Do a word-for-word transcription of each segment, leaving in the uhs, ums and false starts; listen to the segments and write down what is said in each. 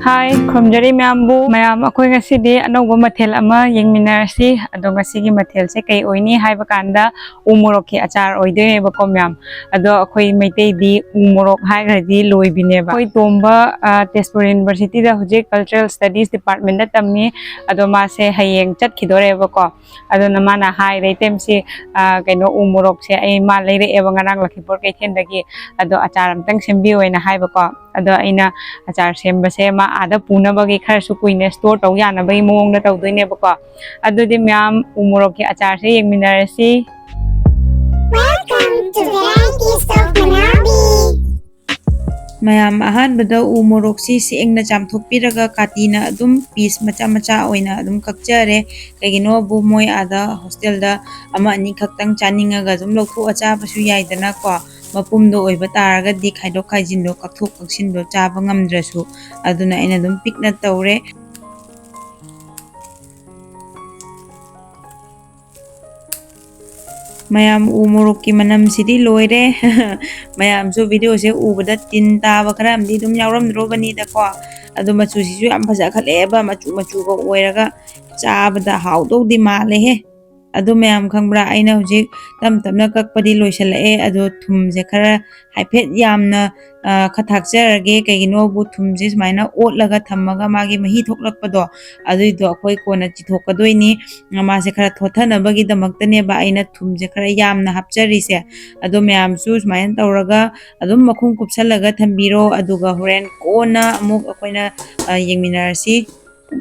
ꯍꯥꯏ, ꯈꯨꯔꯨꯝꯖꯔꯤ ꯃꯌꯥꯝꯕꯨ꯫ ꯃꯌꯥꯝ, ꯑꯩꯈꯣꯏ ꯉꯁꯤꯗꯤ ꯑꯅꯧꯕ ꯃꯊꯦꯜ ꯑꯃ ꯌꯦꯡꯃꯤꯟꯅꯔꯁꯤ꯫ ꯑꯗꯣ ꯉꯁꯤꯒꯤ ꯃꯊꯦꯜꯁꯦ ꯀꯩ ꯑꯣꯏꯅꯤ ꯍꯥꯏꯕ ꯀꯥꯟꯗ, ꯎ ꯃꯣꯔꯣꯛꯀꯤ ꯑꯆꯥꯔ ꯑꯣꯏꯗꯣꯏꯅꯦꯕꯀꯣ ꯃꯌꯥꯝ꯫ ꯑꯗꯣ ꯑꯩꯈꯣꯏ ꯃꯩꯇꯩꯗꯤ ꯎ ꯃꯣꯔꯣꯛ ꯍꯥꯏꯈ꯭ꯔꯗꯤ ꯂꯣꯏꯕꯤꯅꯦꯕ꯫ ꯑꯩꯈꯣꯏ ꯇꯣꯝꯕ, ꯑ, ꯇꯦꯖꯄꯨꯔ ꯌꯨꯅꯤꯚꯔꯁꯤꯇꯤꯗ ꯍꯧꯖꯤꯛ Cultural Studies Departmentꯇ ꯇꯝꯃꯤ꯫ ꯑꯗꯣ ꯃꯥꯁꯦ ꯍꯌꯦꯡ ꯆꯠꯈꯤꯗꯣꯔꯦꯕꯀꯣ꯫ ꯑꯗꯨꯅ ꯃꯥꯅ ꯍꯥꯏꯔꯦ, "ꯏꯇꯩꯃꯁꯤ, ꯑ, ꯀꯩꯅꯣ, ꯎ ꯃꯣꯔꯣꯛꯁꯦ ꯑꯩ, ꯃꯥ ꯂꯩꯔꯛꯑꯦꯕ ꯉꯔꯥꯡ ꯂꯈꯤꯄꯨꯔ ꯀꯩꯊꯦꯜꯗꯒꯤ꯫ ꯑꯗꯣ ꯑꯆꯥꯔ ꯑꯝꯇꯪ ꯁꯦꯝꯕꯤꯌꯣꯅ" ꯍꯥꯏꯕꯀꯣ꯫ ꯑꯗꯣ ꯑꯩꯅ ꯑꯆꯥꯔ ꯁꯦꯝꯕꯁꯦ ꯃꯥ ꯑꯥꯗ ꯄꯨꯅꯕꯒꯤ ꯈꯔꯁꯨ ꯀꯨꯏꯅ store ꯇꯧ ꯌꯥꯅꯕꯒꯤ ꯃꯑꯣꯡꯗ ꯇꯧꯗꯣꯏꯅꯦꯕꯀꯣ꯫ ꯑꯗꯨꯗꯤ ꯃꯌꯥꯝ, ꯎ ꯃꯣꯔꯣꯛꯀꯤ ꯑꯆꯥꯔꯁꯦ ꯌꯦꯡꯃꯤꯟꯅꯔꯁꯤ꯫ Welcome to Varieties of Manabi. ꯃꯌꯥꯝ, ꯑꯍꯥꯟꯕꯗ ꯎ ꯃꯣꯔꯣꯛꯁꯤ ꯁꯦꯡꯅ ꯆꯥꯝꯊꯣꯛꯄꯤꯔꯒ ꯀꯥꯇꯤꯅ ꯑꯗꯨꯝ piece ꯃꯆꯥ ꯃꯆꯥ ꯑꯣꯏꯅ ꯑꯗꯨꯝ ꯀꯛꯆꯔꯦ꯫ ꯀꯩꯒꯤꯅꯣꯕꯨ, ꯃꯣꯏ ꯑꯥꯗ hostelꯗ ꯑꯃ ꯑꯅꯤ ꯈꯛꯇꯪ ꯆꯥꯅꯤꯡꯉꯒ ꯑꯗꯨꯝ ꯂꯧꯊꯣꯛꯑ ꯆꯥꯕꯁꯨ ꯌꯥꯏꯗꯅꯀꯣ꯫ ꯃꯄꯨꯝꯗꯣ ꯑꯣꯏꯕ ꯇꯥꯔꯒꯗꯤ ꯈꯥꯏꯗꯣꯛ ꯈꯥꯏꯖꯤꯟꯗꯣ, ꯀꯛꯊꯣꯛ ꯀꯛꯁꯤꯟꯗꯣ ꯆꯥꯕ ꯉꯝꯗ꯭ꯔꯁꯨ꯫ ꯑꯗꯨꯅ ꯑꯩꯅ ꯑꯗꯨꯝ ꯄꯤꯛꯅ ꯇꯧꯔꯦ꯫ ꯃꯌꯥꯝ, ꯎ ꯃꯣꯔꯣꯛꯀꯤ ꯃꯅꯝꯁꯤꯗꯤ ꯂꯣꯏꯔꯦ꯫ ꯃꯌꯥꯝꯁꯨ videoꯁꯦ ꯎꯕꯗ ꯇꯤꯟ ꯇꯥꯕ ꯈꯔ ꯑꯃꯗꯤ ꯑꯗꯨꯝ ꯌꯥꯎꯔꯝꯗ꯭ꯔꯣꯕꯅꯤꯗꯀꯣ꯫ ꯑꯗꯣ ꯃꯆꯨꯁꯤꯁꯨ ꯌꯥꯝ ꯐꯖꯈꯠꯂꯛꯑꯦꯕ, ꯃꯆꯨ ꯃꯆꯨꯒ ꯑꯣꯏꯔꯒ ꯆꯥꯕꯗ ꯍꯥꯎꯗꯧꯗꯤ ꯃꯥꯜꯂꯦꯍꯦ꯫ ꯑꯗꯣ ꯃꯌꯥꯝ ꯈꯪꯕ꯭ꯔꯥ, ꯑꯩꯅ ꯍꯧꯖꯤꯛ ꯇꯞ ꯇꯞꯅ ꯀꯛꯄꯗꯤ ꯂꯣꯏꯁꯤꯜꯂꯛꯑꯦ꯫ ꯑꯗꯣ ꯊꯨꯝꯁꯦ ꯈꯔ ꯍꯥꯏꯐꯦꯠ ꯌꯥꯝꯅ, ꯑ, ꯈꯔ ꯊꯥꯛꯆꯔꯒꯦ꯫ ꯀꯩꯒꯤꯅꯣꯕꯨ, ꯊꯨꯝꯁꯦ ꯁꯨꯃꯥꯏꯅ ꯑꯣꯠꯂꯒ ꯊꯝꯃꯒ ꯃꯥꯒꯤ ꯃꯍꯤ ꯊꯣꯛꯂꯛꯄꯗꯣ, ꯑꯗꯨꯏꯗꯣ ꯑꯩꯈꯣꯏ ꯀꯣꯟꯅ ꯆꯤꯊꯣꯛꯀꯗꯣꯏꯅꯤ꯫ ꯃꯥꯁꯦ ꯈꯔ ꯊꯣꯠꯊꯅꯕꯒꯤꯗꯃꯛꯇꯅꯦꯕ ꯑꯩꯅ ꯊꯨꯝꯁꯦ ꯈꯔ ꯌꯥꯝꯅ ꯍꯥꯞꯆꯔꯤꯁꯦ꯫ ꯑꯗꯣ ꯃꯌꯥꯝꯁꯨ ꯁꯨꯃꯥꯏꯅ ꯇꯧꯔꯒ ꯑꯗꯨꯝ ꯃꯈꯨꯝ ꯀꯨꯞꯁꯜꯂꯒ ꯊꯝꯕꯤꯔꯣ, ꯑꯗꯨꯒ ꯍꯣꯔꯦꯟ ꯀꯣꯟꯅ ꯑꯃꯨꯛ ꯑꯩꯈꯣꯏꯅ, ꯑ, ꯌꯦꯡꯃꯤꯟꯅꯔꯁꯤ꯫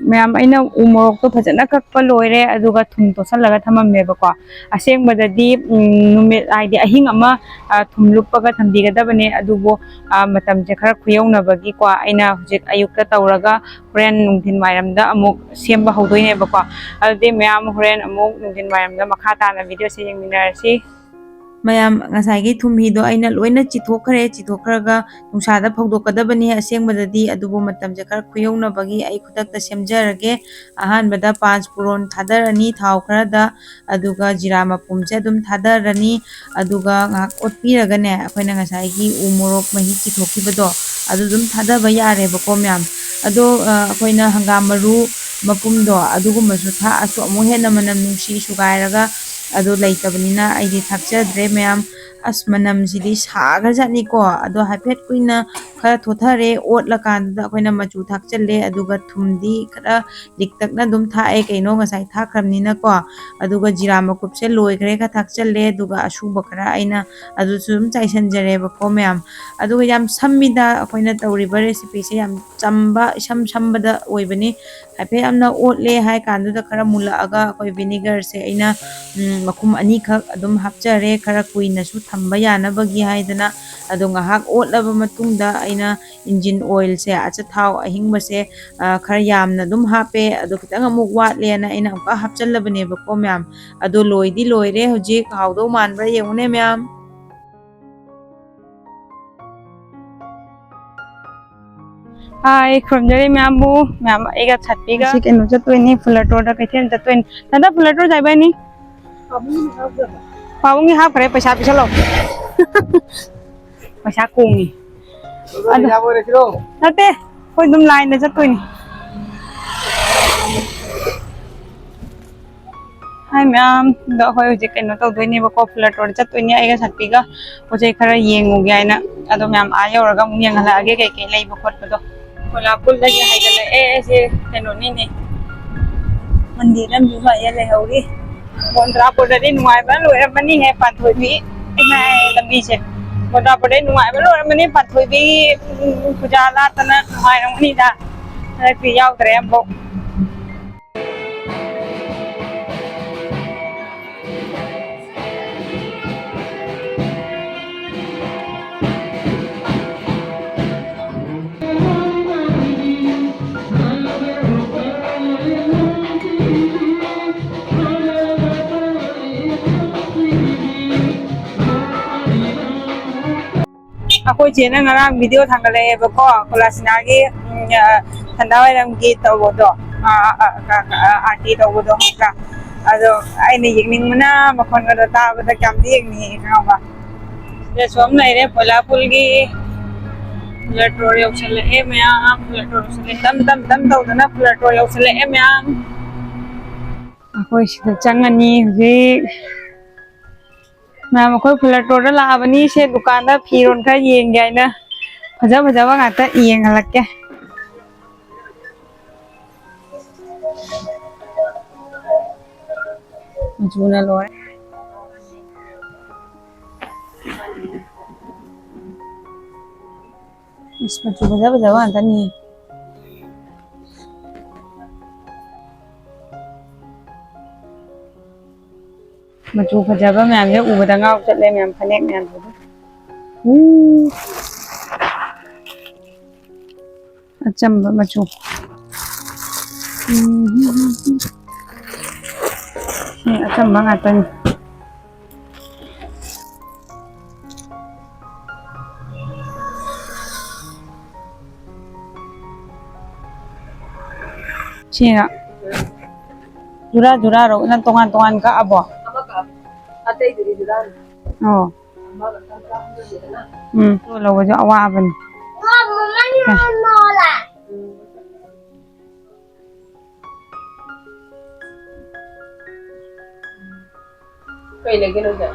ꯃꯌꯥꯝ, ꯑꯩꯅ ꯎ ꯃꯣꯔꯣꯛꯇꯣ ꯐꯖꯅ ꯀꯛꯄ ꯂꯣꯏꯔꯦ, ꯑꯗꯨꯒ ꯊꯨꯝ ꯇꯣꯠꯁꯜꯂꯒ ꯊꯝꯃꯝꯃꯦꯕꯀꯣ꯫ ꯑꯁꯦꯡꯕꯗꯗꯤ, ꯎꯝ, ꯅꯨꯃꯤꯠ, ꯍꯥꯏꯗꯤ ꯑꯍꯤꯡ ꯑꯃ, ꯑ, ꯊꯨꯝ ꯂꯨꯞꯄꯒ ꯊꯝꯕꯤꯒꯗꯕꯅꯦ, ꯑꯗꯨꯕꯨ, ꯑ, ꯃꯇꯝꯁꯦ ꯈꯔ ꯈꯨꯌꯧꯅꯕꯒꯤꯀꯣ, ꯑꯩꯅ ꯍꯧꯖꯤꯛ ꯑꯌꯨꯛꯇ ꯇꯧꯔꯒ ꯍꯣꯔꯦꯟ ꯅꯨꯡꯊꯤꯟ ꯋꯥꯏꯔꯝꯗ ꯑꯃꯨꯛ ꯁꯦꯝꯕ ꯍꯧꯗꯣꯏꯅꯦꯕꯀꯣ꯫ ꯑꯗꯨꯗꯤ ꯃꯌꯥꯝ, ꯍꯣꯔꯦꯟ ꯑꯃꯨꯛ ꯅꯨꯡꯊꯤꯟ ꯋꯥꯏꯔꯝꯗ ꯃꯈꯥ ꯇꯥꯅ videoꯁꯦ ꯌꯦꯡꯃꯤꯟꯅꯔꯁꯤ꯫ ꯃꯌꯥꯝ, ꯉꯁꯥꯏꯒꯤ ꯊꯨꯝ ꯍꯤꯗꯣ ꯑꯩꯅ ꯂꯣꯏꯅ ꯆꯤꯊꯣꯛꯈ꯭ꯔꯦ꯫ ꯆꯤꯊꯣꯛꯈ꯭ꯔꯒ ꯅꯨꯡꯁꯥꯗ ꯐꯧꯗꯣꯛꯀꯗꯕꯅꯤ ꯑꯁꯦꯡꯕꯗꯗꯤ, ꯑꯗꯨꯕꯨ ꯃꯇꯝꯁꯦ ꯈꯔ ꯈꯨꯌꯧꯅꯕꯒꯤ ꯑꯩ ꯈꯨꯗꯛꯇ ꯁꯦꯝꯖꯔꯒꯦ꯫ ꯑꯍꯥꯟꯕꯗ ꯄꯥꯟꯆ ꯐꯣꯔꯟ ꯊꯥꯗꯔꯅꯤ ꯊꯥꯎ ꯈꯔꯗ, ꯑꯗꯨꯒ ꯖꯤꯔꯥ ꯃꯄꯨꯝꯁꯦ ꯑꯗꯨꯝ ꯊꯥꯗꯔꯅꯤ꯫ ꯑꯗꯨꯒ ꯉꯥꯏꯍꯥꯛ ꯑꯣꯠꯄꯤꯔꯒꯅꯦ, ꯑꯩꯈꯣꯏꯅ ꯉꯁꯥꯏꯒꯤ ꯎ ꯃꯣꯔꯣꯛ ꯃꯍꯤ ꯆꯤꯊꯣꯛꯈꯤꯕꯗꯣ ꯑꯗꯨ ꯑꯗꯨꯝ ꯊꯥꯗꯕ ꯌꯥꯔꯦꯕꯀꯣ ꯃꯌꯥꯝ꯫ ꯑꯗꯣ ꯑ, ꯑꯩꯈꯣꯏꯅ ꯍꯪꯒꯥꯝ ꯃꯔꯨ ꯃꯄꯨꯝꯗꯣ ꯑꯗꯨꯒꯨꯝꯕꯁꯨ ꯊꯥꯛꯑꯁꯨ ꯑꯃꯨꯛ ꯍꯦꯟꯅ ꯃꯅꯝ ꯅꯨꯡꯁꯤ ꯁꯨꯒꯥꯏꯔꯒ, ꯑꯗꯣ ꯂꯩꯇꯕꯅꯤꯅ ꯑꯩꯗꯤ ꯊꯥꯛꯆꯗ꯭ꯔꯦ ꯃꯌꯥꯝ꯫ ꯑꯁ, ꯃꯅꯝꯁꯤꯗꯤ ꯁꯥꯈ꯭ꯔꯖꯥꯠꯅꯤꯀꯣ꯫ ꯑꯗꯣ ꯍꯥꯏꯐꯦꯠ ꯀꯨꯏꯅ ꯈꯔ ꯊꯣꯠꯊꯔꯦ, ꯑꯣꯠꯂꯀꯥꯟꯗ ꯑꯩꯈꯣꯏꯅ ꯃꯆꯨ ꯊꯥꯛꯆꯜꯂꯦ, ꯑꯗꯨꯒ ꯊꯨꯝꯗꯤ ꯈꯔ ꯂꯤꯛꯇꯛꯅ ꯑꯗꯨꯝ ꯊꯥꯛꯑꯦ, ꯀꯩꯅꯣ ꯉꯁꯥꯏ ꯊꯥꯛꯈ꯭ꯔꯕꯅꯤꯅꯀꯣ꯫ ꯑꯗꯨꯒ ꯖꯤꯔꯥ ꯃꯀꯨꯞꯁꯦ ꯂꯣꯏꯈ꯭ꯔꯦ ꯈꯔ ꯊꯥꯛꯆꯜꯂꯦ, ꯑꯗꯨꯒ ꯑꯁꯨꯕ ꯈꯔ ꯑꯩꯅ ꯑꯗꯨꯁꯨ ꯑꯗꯨꯝ ꯆꯥꯏꯁꯟꯖꯔꯦꯕꯀꯣ ꯃꯌꯥꯝ꯫ ꯑꯗꯨꯒ ꯌꯥꯝ ꯁꯝꯃꯤꯗ ꯑꯩꯈꯣꯏꯅ ꯇꯧꯔꯤꯕ recipeꯁꯦ, ꯌꯥꯝ ꯆꯝꯕ, ꯏꯁꯝ ꯁꯝꯕꯗ ꯑꯣꯏꯕꯅꯤ꯫ ꯍꯥꯏꯐꯦꯠ ꯌꯥꯝꯅ ꯑꯣꯠꯂꯦ ꯍꯥꯏ ꯀꯥꯟꯗꯨꯗ ꯈꯔ ꯃꯨꯜꯂꯛꯑꯒ ꯑꯩꯈꯣꯏ vinegarꯁꯦ ꯑꯩꯅ, ꯎꯝ, ꯃꯈꯨꯝ ꯑꯅꯤꯈꯛ ꯑꯗꯨꯝ ꯍꯥꯞꯆꯔꯦ, ꯈꯔ ꯀꯨꯏꯅꯁꯨ ꯊꯝꯕ ꯌꯥꯅꯕꯒꯤ ꯍꯥꯏꯗꯅ꯫ ꯑꯗꯣ ꯉꯥꯏꯍꯥꯛ ꯑꯣꯠꯂꯕ ꯃꯇꯨꯡꯗ ꯑꯩꯅ engine oilꯁꯦ, ꯑꯆꯥꯊꯥꯎ ꯑꯍꯤꯡꯕꯁꯦ, ꯑ, ꯈꯔ ꯌꯥꯝꯅ ꯑꯗꯨꯝ ꯍꯥꯞꯄꯦ꯫ ꯑꯗꯣ ꯈꯤꯇꯪ ꯑꯃꯨꯛ ꯋꯥꯠꯂꯦꯅ ꯑꯩꯅ ꯑꯃꯨꯛꯀ ꯍꯥꯞꯆꯜꯂꯕꯅꯦꯕꯀꯣ ꯃꯌꯥꯝ꯫ ꯑꯗꯣ ꯂꯣꯏꯗꯤ ꯂꯣꯏꯔꯦ ꯍꯧꯖꯤꯛ꯫ ꯍꯥꯎꯗꯧ ꯃꯥꯟꯕ꯭ꯔꯥ ꯌꯦꯡꯉꯨꯅꯦ ꯃꯌꯥꯝ꯫ ꯍꯥꯏ, ꯈꯨꯔꯨꯝꯖꯔꯤ ꯃꯌꯥꯝꯕꯨ꯫ ꯃꯌꯥꯝ ꯑꯩꯒ ꯁꯥꯠꯄꯤꯒ ꯉꯁꯤ ꯀꯩꯅꯣ ꯆꯠꯇꯣꯏꯅꯤ, ꯐꯨꯂꯇꯣꯔꯗ ꯀꯩꯊꯦꯜ ꯆꯠꯇꯣꯏꯅꯤ꯫ ꯍꯟꯗꯛ ꯐꯨꯂꯇꯣꯔ ꯆꯥꯏꯕꯥꯏꯅꯤ꯫ ꯄꯥꯕꯨꯡꯒꯤ ꯍꯥꯞꯈ꯭ꯔꯦ, ꯄꯩꯁꯥ ꯄꯤꯁꯜꯂꯣ꯫ ꯄꯩꯁꯥ ꯀꯣꯡꯉꯤ꯫ ꯑꯗꯨ ꯅꯠꯇꯦ, ꯑꯩꯈꯣꯏ ꯑꯗꯨꯝ ꯂꯥꯏꯟꯗ ꯆꯠꯇꯣꯏꯅꯤ꯫ ꯍꯥꯏ ꯃꯌꯥꯝ, ꯑꯗꯣ ꯑꯩꯈꯣꯏ ꯍꯧꯖꯤꯛ ꯀꯩꯅꯣ ꯇꯧꯗꯣꯏꯅꯦꯕꯀꯣ, ꯐꯨꯂꯇꯣꯔꯗ ꯆꯠꯇꯣꯏꯅꯦ ꯑꯩꯒ ꯁꯥꯠꯄꯤꯒ꯫ ꯄꯣꯠ ꯆꯩ ꯈꯔ ꯌꯦꯡꯉꯨꯒꯦ ꯍꯥꯏꯅ꯫ ꯑꯗꯣ ꯃꯌꯥꯝ ꯑꯥ ꯌꯧꯔꯒ ꯑꯃꯨꯛ ꯌꯦꯡꯍꯜꯂꯛꯑꯒꯦ ꯀꯩꯀꯩ ꯂꯩꯕ ꯈꯣꯠꯄꯗꯣ꯫ ꯀꯣꯂꯥꯄꯨꯜꯗꯒꯤ ꯍꯥꯏꯒꯠꯂꯛꯑꯦ꯫ ꯑꯩꯁꯦ ꯀꯩꯅꯣꯅꯤꯅꯦ, ꯃꯟꯗꯤꯔ ꯑꯃꯁꯨ ꯁ꯭ꯋꯥꯏꯗ ꯂꯩꯍꯧꯔꯤ꯫ ꯃꯣꯟꯗ꯭ꯔꯥꯄꯨꯔꯗꯗꯤ ꯅꯨꯡꯉꯥꯏꯕꯅ ꯂꯣꯏꯔꯝꯃꯅꯤꯍꯦ, ꯄꯥꯟꯊꯣꯏꯕꯤ꯫ ꯏꯃꯥꯏ, ꯂꯝꯕꯤꯁꯦ꯫ ꯃꯣꯟꯗ꯭ꯔꯥꯄꯨꯔꯗꯩ ꯅꯨꯡꯉꯥꯏꯕ ꯂꯣꯏꯔꯝꯃꯅꯤ, ꯄꯥꯟꯊꯣꯏꯕꯤꯒꯤ, ꯎꯝ, ꯄꯨꯖꯥ ꯂꯥꯠꯇꯅ ꯅꯨꯡꯉꯥꯏꯔꯝꯒꯅꯤꯗ꯫ ꯍꯟꯗꯛꯇꯤ ꯌꯥꯎꯗ꯭ꯔꯦ ꯑꯃꯐꯥꯎ꯫ ꯑꯩꯈꯣꯏ ꯆꯦꯅ ꯉꯔꯥꯡ video ꯊꯥꯒꯠꯂꯛꯑꯦꯕꯀꯣ, ꯀꯣꯂꯥꯁꯤꯅꯥꯒꯤ, ꯎꯝ, ꯑ, ꯁꯟꯗꯥꯋꯥꯏꯔꯝꯒꯤ ꯇꯧꯕꯗꯣ, ꯑ, ꯑ, ꯑ, ꯑ, ꯑ, ꯑꯥꯔꯇꯤ ꯇꯧꯕꯗꯣ ꯈꯪꯕ꯭ꯔꯥ? ꯑꯗꯣ ꯑꯩꯅ ꯌꯦꯡꯅꯤꯡꯕꯅ ꯃꯈꯣꯟꯒꯗꯣ ꯇꯥꯕꯗ ꯀꯌꯥꯝꯗꯤ ꯌꯦꯡꯅꯤꯡꯉꯤ ꯈꯪꯉꯕ? ꯁꯤꯗꯁꯨ ꯑꯃ ꯂꯩꯔꯦ, ꯄꯣꯏꯂꯥꯄꯨꯜꯒꯤ ꯐꯨꯂꯇꯣꯔ ꯌꯧꯁꯜꯂꯛꯑꯦ ꯃꯌꯥꯝ, ꯐꯨꯂꯇꯣꯔ ꯌꯧꯁꯜꯂꯛꯑꯦ꯫ ꯇꯝ ꯇꯝ ꯇꯝ ꯇꯧꯗꯅ ꯐꯨꯂꯇꯣꯔ ꯌꯧꯁꯜꯂꯛꯑꯦ ꯃꯌꯥꯝ꯫ ꯑꯩꯈꯣꯏ ꯁꯤꯗ ꯆꯪꯉꯅꯤ ꯍꯧꯖꯤꯛ꯫ ꯃꯌꯥꯝ, ꯑꯩꯈꯣꯏ ꯐꯨꯂꯇꯣꯔꯗ ꯂꯥꯛꯑꯕꯅꯤ꯫ ꯁꯦ ꯗꯨꯀꯥꯟꯗ ꯐꯤꯔꯣꯜ ꯈꯔ ꯌꯦꯡꯒꯦ ꯍꯥꯏꯅ ꯐꯖ ꯐꯖꯕ ꯉꯥꯛꯇ ꯌꯦꯡꯍꯜꯂꯛꯀꯦ꯫ ꯃꯆꯨꯅ ꯂꯣꯏꯔꯦ꯫ ꯏꯁ, ꯃꯆꯨ ꯐꯖ ꯐꯖꯕ ꯉꯥꯛꯇꯅꯤ꯫ ꯃꯆꯨ ꯐꯖꯕ ꯃꯌꯥꯝꯁꯦ ꯎꯕꯗ ꯉꯥꯎ ꯆꯠꯂꯦ ꯃꯌꯥꯝ, ꯐꯅꯦꯛ ꯃꯌꯥꯝꯁꯦ꯫ ꯎꯝ꯫ ꯑꯆꯝꯕ ꯃꯆꯨ꯫ ꯎꯝ꯫ ꯁꯤ ꯑꯆꯝꯕ ꯉꯥꯛꯇꯅꯤ꯫ ꯁꯤꯅ ꯖꯨꯔꯥ ꯖꯨꯔꯥꯔꯣ? ꯅꯪ ꯇꯣꯉꯥꯟ ꯇꯣꯉꯥꯟ ꯀꯛꯑꯕꯣ? ꯑꯃ ꯀꯛꯑꯕ꯫ ꯑꯇꯩꯗꯨꯗꯤ ꯖꯨꯔꯥꯅꯤ꯫ ꯑꯣ꯫ ꯑꯃꯒ ꯇꯔꯥꯍꯨꯝꯗꯣꯏꯅꯤꯗꯅ꯫ ꯎꯝ꯫ ꯂꯧꯕꯁꯨ ꯑꯋꯥꯕꯅꯤ꯫ ꯎꯝ꯫ ꯀꯩ ꯂꯩꯒꯦ ꯅꯣꯏꯗ?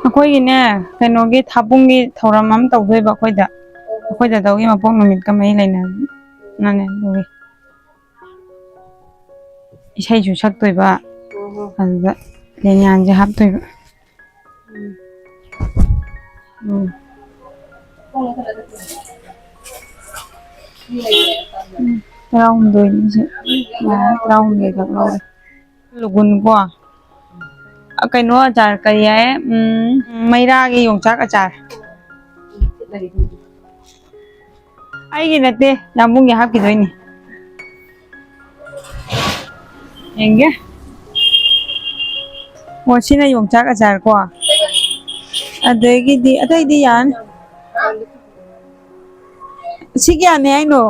ꯑꯩꯈꯣꯏꯒꯤꯅꯦ, ꯀꯩꯅꯣꯒꯤ ꯊꯥꯕꯨꯡꯒꯤ ꯊꯧꯔꯝ ꯑꯃ ꯇꯧꯗꯣꯏꯕ ꯑꯩꯈꯣꯏꯗ꯫ ꯑꯩꯈꯣꯏ ꯗꯥꯗꯥꯒꯤ ꯃꯄꯣꯛ ꯅꯨꯃꯤꯠꯀ ꯃꯔꯤ ꯂꯩꯅꯅꯅꯦ ꯑꯗꯨꯒꯤ꯫ ꯏꯁꯩꯁꯨ ꯁꯛꯇꯣꯏꯕ, ꯑꯣ꯫ ꯑꯗꯨꯗ ꯂꯦꯡꯌꯥꯟꯁꯦ ꯍꯥꯞꯇꯣꯏꯕ꯫ ꯎꯝ꯫ ꯎꯝ꯫ ꯎꯝ꯫ ꯇꯔꯥꯍꯨꯝꯗꯣꯏꯅꯤ ꯁꯤ꯫ ꯌꯥꯔꯦ, ꯇꯔꯥꯍꯨꯝꯗꯣꯏ ꯈꯛ ꯂꯧꯔꯦ꯫ ꯂꯨꯒꯨꯟ ꯀꯣ꯫ ꯑ, ꯀꯩꯅꯣ ꯑꯆꯥꯔ ꯀꯔꯤ ꯍꯥꯏ? ꯎꯝ, ꯃꯩꯔꯥꯒꯤ ꯌꯣꯡꯆꯥꯛ ꯑꯆꯥꯔ꯫ ꯑꯩꯒꯤ ꯅꯠꯇꯦ, ꯌꯥꯝꯕꯨꯡꯒꯤ ꯍꯥꯞꯈꯤꯗꯣꯏꯅꯤ꯫ ꯌꯦꯡꯒꯦ꯫ ꯑꯣ, ꯁꯤꯅ ꯌꯣꯡꯆꯥꯛ ꯑꯆꯥꯔ ꯀꯣ꯫ ꯑꯗꯒꯤꯗꯤ ꯑꯇꯩꯗꯤ ꯌꯥꯔꯅꯤ꯫ ꯁꯤ ꯀꯌꯥꯅꯦ ꯍꯥꯏꯅꯣ?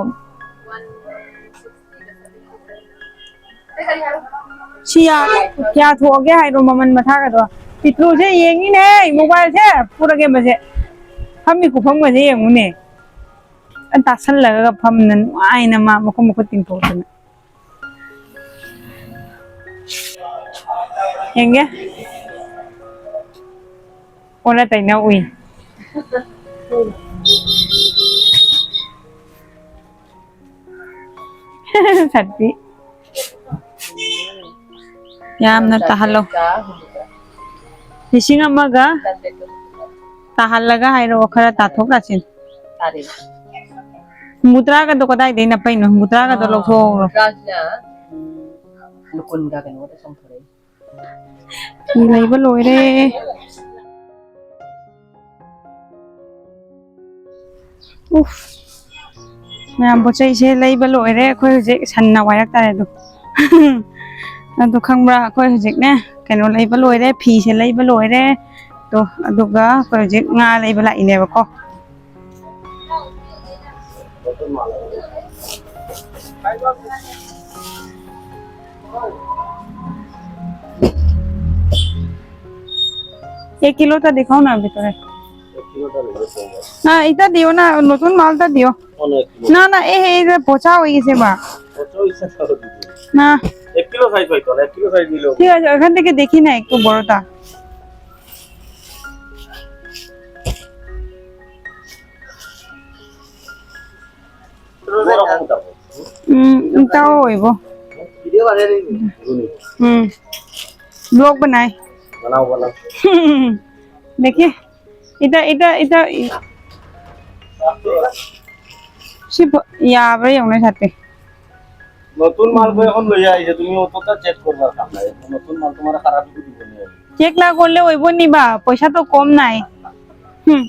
ꯁꯤ ꯌꯥ-, ꯀꯌꯥ ꯊꯣꯛꯑꯒꯦ ꯍꯥꯏꯅꯣ ꯃꯃꯜ ꯃꯊꯥꯒꯗꯣ? ꯄꯤꯇ꯭ꯔꯨꯁꯦ ꯌꯦꯡꯉꯤꯅꯦ, ꯃꯣꯕꯥꯏꯜꯁꯦ ꯄꯨꯔꯒꯦ ꯃꯁꯦ꯫ ꯐꯝꯃꯤ ꯈꯨꯐꯝꯒꯁꯦ ꯌꯦꯡꯉꯨꯅꯦ꯫ ꯇꯥꯁꯜꯂꯒ ꯐꯝꯅ ꯅꯨꯡꯉꯥꯏꯅ ꯃꯥ ꯃꯈꯨꯠ ꯃꯈꯨꯠ ꯇꯤꯡꯊꯣꯛꯇꯅ꯫ ꯌꯦꯡꯒꯦ꯫ ꯑꯣꯟꯅ ꯇꯩꯅ ꯎꯏ꯫ ꯁꯛꯇꯤ꯫ ꯌꯥꯝꯅ ꯇꯥꯍꯜꯂꯣ꯫ ꯂꯤꯁꯤꯡ ꯑꯃꯒ ꯇꯥꯍꯜꯂꯒ ꯍꯥꯏꯔꯛꯑꯣ, ꯈꯔ ꯇꯥꯊꯣꯛ ꯇꯥꯁꯤꯟ꯫ ꯍꯨꯝꯐꯨꯇꯔꯥꯒꯗꯣ ꯀꯗꯥꯏꯗꯩ ꯅꯞꯄꯩꯅꯣ? ꯍꯨꯝꯐꯨꯇꯔꯥꯒꯗꯣ ꯂꯧꯊꯣꯛꯍꯧꯔꯣ꯫ ꯍꯨꯝꯐꯨꯇꯔꯥꯁꯤꯅ, ꯎꯝ, ꯀꯨꯟꯒ ꯀꯩꯅꯣꯗ ꯆꯣꯡꯊꯣꯔꯛꯏ꯫ ꯐꯤ ꯂꯩꯕ ꯂꯣꯏꯔꯦ꯫ ꯎꯐ꯫ ꯃꯌꯥꯝ ꯄꯣꯠ ꯆꯩꯁꯦ ꯂꯩꯕ ꯂꯣꯏꯔꯦ꯫ ꯑꯩꯈꯣꯏ ꯍꯧꯖꯤꯛ ꯁꯟꯅ ꯋꯥꯏꯔꯛ ꯇꯥꯔꯦ ꯑꯗꯣ꯫ ꯑꯗꯣ ꯈꯪꯕ꯭ꯔꯥ? ꯑꯩꯈꯣꯏ ꯍꯧꯖꯤꯛꯅꯦ ꯀꯩꯅꯣ ꯂꯩꯕ ꯂꯣꯏꯔꯦ, ꯐꯤꯁꯦ ꯂꯩꯕ ꯂꯣꯏꯔꯦ꯫ ꯇꯣ, ꯑꯗꯨꯒ ꯑꯩꯈꯣꯏ ꯍꯧꯖꯤꯛ ꯉꯥ ꯂꯩꯕ ꯂꯥꯛꯏꯅꯦꯕꯀꯣ꯫ এক কিলোটা দেখাও না ভিতরে। না, এটা দিও না, নতুন মালটা দিও। না, না, এ, এ, এটা পচা হয়ে গেছে বা। না। এক কিলো সাইজ হয়তো, এক কিলো সাইজ নিলেও। ঠিক আছে, ওখান থেকে দেখি না একটু বড়টা। উম, এটাও হইব। ভিডিও বানাই দিবি। হুম। ব্লগ বানাই। বানাও, বানাও। দেখি। এটা, এটা, এটা, ই-, সে ব-, ইয়া, আবার এই অনেক হাতে। নতুন মাল তো এখন লইয়া আইছে, তুমি অতটা চেক করবার কাম নাই। নতুন মাল তোমার খারাপ কিছু দিব না। চেক না করলে ওইব নি বা, পয়সা তো কম নাই। হুম।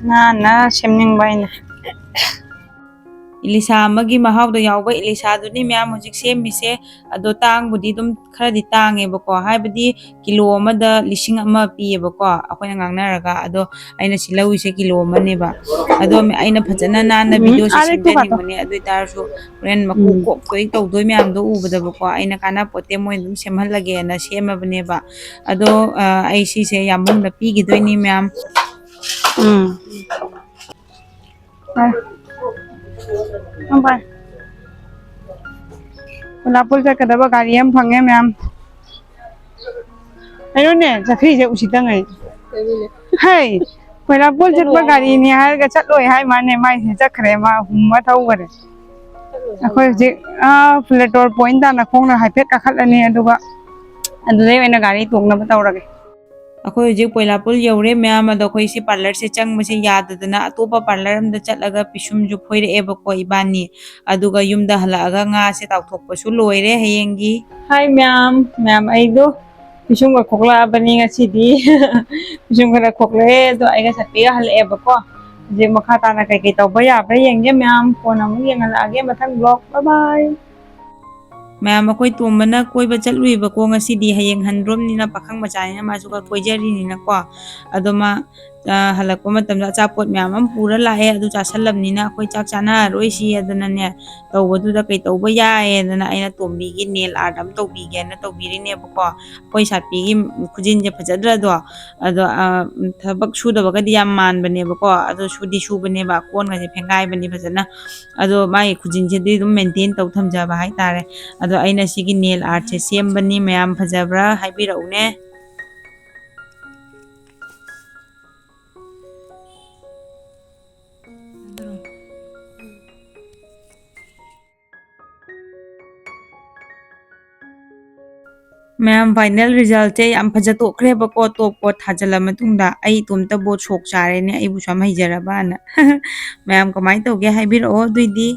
না, না, সেমনিং বাইনা। ꯏꯂꯤꯁꯥ ꯑꯃꯒꯤ ꯃꯍꯥꯎꯗ ꯌꯥꯎꯕ ꯏꯂꯤꯁꯥꯗꯨꯅꯤ ꯃꯌꯥꯝ ꯍꯧꯖꯤꯛ ꯁꯦꯝꯃꯤꯁꯦ꯫ ꯑꯗꯣ ꯇꯥꯡꯕꯨꯗꯤ ꯑꯗꯨꯝ ꯈꯔꯗꯤ ꯇꯥꯡꯉꯦꯕꯀꯣ, ꯍꯥꯏꯕꯗꯤ ꯀꯤꯂꯣ ꯑꯃꯗ ꯂꯤꯁꯤꯡ ꯑꯃ ꯄꯤꯌꯦꯕꯀꯣ ꯑꯩꯈꯣꯏꯅ ꯉꯥꯡꯅꯔꯒ꯫ ꯑꯗꯣ ꯑꯩꯅ ꯁꯤ ꯂꯧꯔꯤꯁꯦ ꯀꯤꯂꯣ ꯑꯃꯅꯦꯕ꯫ ꯑꯗꯣ ꯑꯩꯅ ꯐꯖꯅ ꯅꯥꯟꯅ ꯎꯝ, ꯚꯤꯗꯤꯑꯣꯁꯦ ꯑꯥ, ꯂꯩꯊꯣꯛ ꯀꯥꯗꯣ꯫ ꯁꯦꯝꯖꯅꯤꯡꯕꯅꯦ꯫ ꯑꯗꯨ ꯑꯣꯏꯇꯥꯔꯁꯨ ꯍꯣꯔꯦꯟ ꯃꯀꯨ ꯎꯝ꯫ ꯀꯣꯛꯇꯣꯏ ꯇꯧꯗꯣꯏ ꯃꯌꯥꯝꯗꯣ ꯎꯕꯗꯕꯀꯣ ꯑꯩꯅ ꯀꯥꯟꯅꯄꯣꯠꯇꯦ, ꯃꯣꯏ ꯑꯗꯨꯝ ꯁꯦꯝꯍꯜꯂꯒꯦꯅ ꯁꯦꯝꯃꯕꯅꯦꯕ꯫ ꯑꯗꯣ, ꯑ, ꯑꯩ ꯁꯤꯁꯦ ꯌꯥꯝꯕꯨꯡꯗ ꯄꯤꯈꯤꯗꯣꯏꯅꯤ ꯃꯌꯥꯝ꯫ ꯎꯝ꯫ ꯄꯥꯏ꯫ ꯅꯪ ꯄꯥꯏ꯫ ꯀꯣꯏꯂꯥꯄꯨꯔ ꯆꯠꯀꯗꯕ ꯒꯥꯔꯤ ꯑꯃ ꯐꯪꯉꯦ ꯃꯌꯥꯝ꯫ ꯀꯩꯅꯣꯅꯦ, ꯆꯠꯈ꯭ꯔꯤꯁꯦ ꯎꯁꯤꯠꯇꯉꯩ꯫ ꯍꯩ, ꯀꯣꯏꯂꯥꯄꯨꯔ ꯆꯠꯄ ꯒꯥꯔꯤꯅꯤ ꯍꯥꯏꯔꯒ ꯆꯠꯂꯣꯏ ꯍꯥꯏ ꯃꯥꯅꯦ, ꯃꯥꯏꯁꯦ ꯆꯠꯈ꯭ꯔꯦ, ꯃꯥ ꯍꯨꯝꯃ ꯊꯧꯈ꯭ꯔꯦ꯫ ꯑꯩꯈꯣꯏ ꯍꯧꯖꯤꯛ, ꯑꯥ, ꯐ꯭ꯂꯦꯇꯣꯔ ꯄꯣꯏꯟ ꯇꯥꯟꯅ ꯈꯣꯡꯅ ꯍꯥꯏꯐꯦꯠ ꯀꯥꯈꯠꯂꯅꯤ, ꯑꯗꯨꯒ ꯑꯗꯨꯗꯩ ꯑꯣꯏꯅ ꯒꯥꯔꯤ ꯇꯣꯡꯅꯕ ꯇꯧꯔꯒꯦ꯫ ꯑꯩꯈꯣꯏ ꯍꯧꯖꯤꯛ ꯄꯣꯏꯂꯥꯄꯨꯜ ꯌꯧꯔꯦ ꯃꯌꯥꯝ꯫ ꯑꯗꯣ ꯑꯩꯈꯣꯏ ꯁꯤ ꯄꯥꯔꯂꯔꯁꯦ ꯆꯪꯕꯁꯦ ꯌꯥꯗꯗꯅ ꯑꯇꯣꯞꯄ ꯄꯥꯔꯂꯔ ꯑꯃꯗ ꯆꯠꯂꯒ ꯄꯤꯁꯨꯝꯁꯨ ꯐꯣꯏꯔꯛꯑꯦꯕꯀꯣ ꯏꯕꯥꯅꯤ꯫ ꯑꯗꯨꯒ ꯌꯨꯝꯗ ꯍꯜꯂꯛꯑꯒ ꯉꯥꯁꯦ ꯇꯥꯎꯊꯣꯛꯄꯁꯨ ꯂꯣꯏꯔꯦ ꯍꯌꯦꯡꯒꯤ꯫ ꯍꯥꯏ ꯃꯌꯥꯝ, ꯃꯌꯥꯝ ꯑꯩꯗꯣ ꯄꯤꯁꯨꯝꯒ ꯈꯣꯛꯂꯛꯑꯕꯅꯤ ꯉꯁꯤꯗꯤ꯫ ꯄꯤꯁꯨꯝ ꯈꯔ ꯈꯣꯛꯂꯛꯑꯦ, ꯑꯗꯣ ꯑꯩꯒ ꯁꯠꯄꯤꯒ ꯍꯜꯂꯛꯑꯦꯕꯀꯣ꯫ ꯍꯧꯖꯤꯛ ꯃꯈꯥ ꯇꯥꯅ ꯀꯩꯀꯩ ꯇꯧꯕ ꯌꯥꯕ꯭ꯔꯥ ꯌꯦꯡꯒꯦ ꯃꯌꯥꯝ, ꯀꯣꯟꯅ ꯑꯃꯨꯛ ꯌꯦꯡꯍꯜꯂꯛꯑꯒꯦ ꯃꯊꯪ ꯕ꯭ꯂꯣꯛ꯫ ꯕꯥꯏ ꯕꯥꯏ꯫ ꯃꯌꯥꯝ, ꯑꯩꯈꯣꯏ ꯇꯣꯝꯕꯅ ꯀꯣꯏꯕ ꯆꯠꯂꯨꯏꯕꯀꯣ ꯉꯁꯤꯗꯤ꯫ ꯍꯌꯦꯡ ꯍꯟꯗ꯭ꯔꯣꯝꯅꯤꯅ ꯄꯥꯈꯪ ꯃꯆꯥꯅꯤꯅ ꯃꯥꯁꯨ ꯈꯔ ꯀꯣꯏꯖꯔꯤꯅꯤꯅꯀꯣ꯫ ꯑꯗꯣ ꯃꯥ, ꯑ, ꯍꯜꯂꯛꯄ ꯃꯇꯝꯗ ꯑꯆꯥꯄꯣꯠ ꯃꯌꯥꯝ ꯑꯃ ꯄꯨꯔ ꯂꯥꯛꯑꯦ꯫ ꯑꯗꯨ ꯆꯥꯁꯜꯂꯝꯅꯤꯅ ꯑꯩꯈꯣꯏ ꯆꯥꯛ ꯆꯥꯅꯔꯔꯣꯏꯁꯤ ꯑꯗꯨꯅꯅꯦ, ꯇꯧꯕꯗꯨꯗ ꯀꯩ ꯇꯧꯕ ꯌꯥꯏꯌꯦꯗꯅ ꯑꯩꯅ ꯇꯣꯝꯕꯤꯒꯤ ꯅꯦꯜ ꯑꯥꯔꯠ ꯑꯃ ꯇꯧꯕꯤꯒꯦꯅ ꯇꯧꯕꯤꯔꯤꯅꯦꯕꯀꯣ꯫ ꯑꯩꯈꯣꯏ ꯁꯥꯠꯄꯤꯒꯤ ꯈꯨꯖꯤꯟꯁꯦ ꯐꯖꯗ꯭ꯔꯗꯣ? ꯑꯗꯣ, ꯑ, ꯊꯕꯛ ꯁꯨꯗꯕꯒꯗꯤ ꯌꯥꯝ ꯃꯥꯟꯕꯅꯦꯕꯀꯣ꯫ ꯑꯗꯣ ꯁꯨꯗꯤ ꯁꯨꯕꯅꯦꯕ, ꯀꯣꯟꯒꯁꯦ ꯐꯦꯡꯒꯥꯏꯕꯅꯤ ꯐꯖꯅ꯫ ꯑꯗꯣ ꯃꯥꯒꯤ ꯈꯨꯖꯤꯟꯁꯤꯗꯤ ꯑꯗꯨꯝ ꯃꯦꯟꯇꯦꯟ ꯇꯧ ꯊꯝꯖꯕ ꯍꯥꯏꯇꯥꯔꯦ꯫ ꯑꯗꯣ ꯑꯩꯅ ꯁꯤꯒꯤ ꯅꯦꯜ ꯑꯥꯔꯠꯁꯦ ꯁꯦꯝꯕꯅꯤ, ꯃꯌꯥꯝ ꯐꯖꯕ꯭ꯔꯥ ꯍꯥꯏꯕꯤꯔꯛꯎꯅꯦ꯫ ꯃꯌꯥꯝ, ꯐꯥꯏꯅꯦꯜ ꯔꯤꯖꯜꯁꯦ ꯌꯥꯝ ꯐꯖꯊꯣꯛꯈ꯭ꯔꯦꯕꯀꯣ꯫ ꯇꯣꯞ ꯀꯣꯠ ꯊꯥꯖꯤꯜꯂ ꯃꯇꯨꯡꯗ ꯑꯩ ꯏꯇꯣꯝꯇꯕꯨ ꯁꯣꯛ ꯆꯥꯔꯦꯅꯦ, ꯑꯩꯕꯨꯁꯨ ꯌꯥꯝ ꯍꯩꯖꯔꯕꯅ꯫ ꯃꯌꯥꯝ ꯀꯃꯥꯏꯅ ꯇꯧꯒꯦ ꯍꯥꯏꯕꯤꯔꯛꯑꯣ ꯑꯗꯨꯏꯗꯤ꯫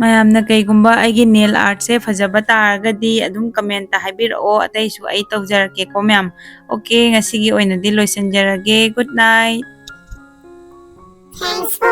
ꯃꯌꯥꯝꯅ ꯀꯩꯒꯨꯝꯕ ꯑꯩꯒꯤ ꯅꯦꯜ ꯑꯥꯔꯠꯁꯦ ꯐꯖꯕ ꯇꯥꯔꯒꯗꯤ ꯑꯗꯨꯝ ꯀꯃꯦꯟꯇ ꯍꯥꯏꯕꯤꯔꯛꯑꯣ, ꯑꯇꯩꯁꯨ ꯑꯩ ꯇꯧꯖꯔꯛꯀꯦꯀꯣ ꯃꯌꯥꯝ꯫ ꯑꯣꯀꯦ, ꯉꯁꯤꯒꯤ ꯑꯣꯏꯅꯗꯤ ꯂꯣꯏꯁꯤꯟꯖꯔꯒꯦ꯫ Good night. Thanks for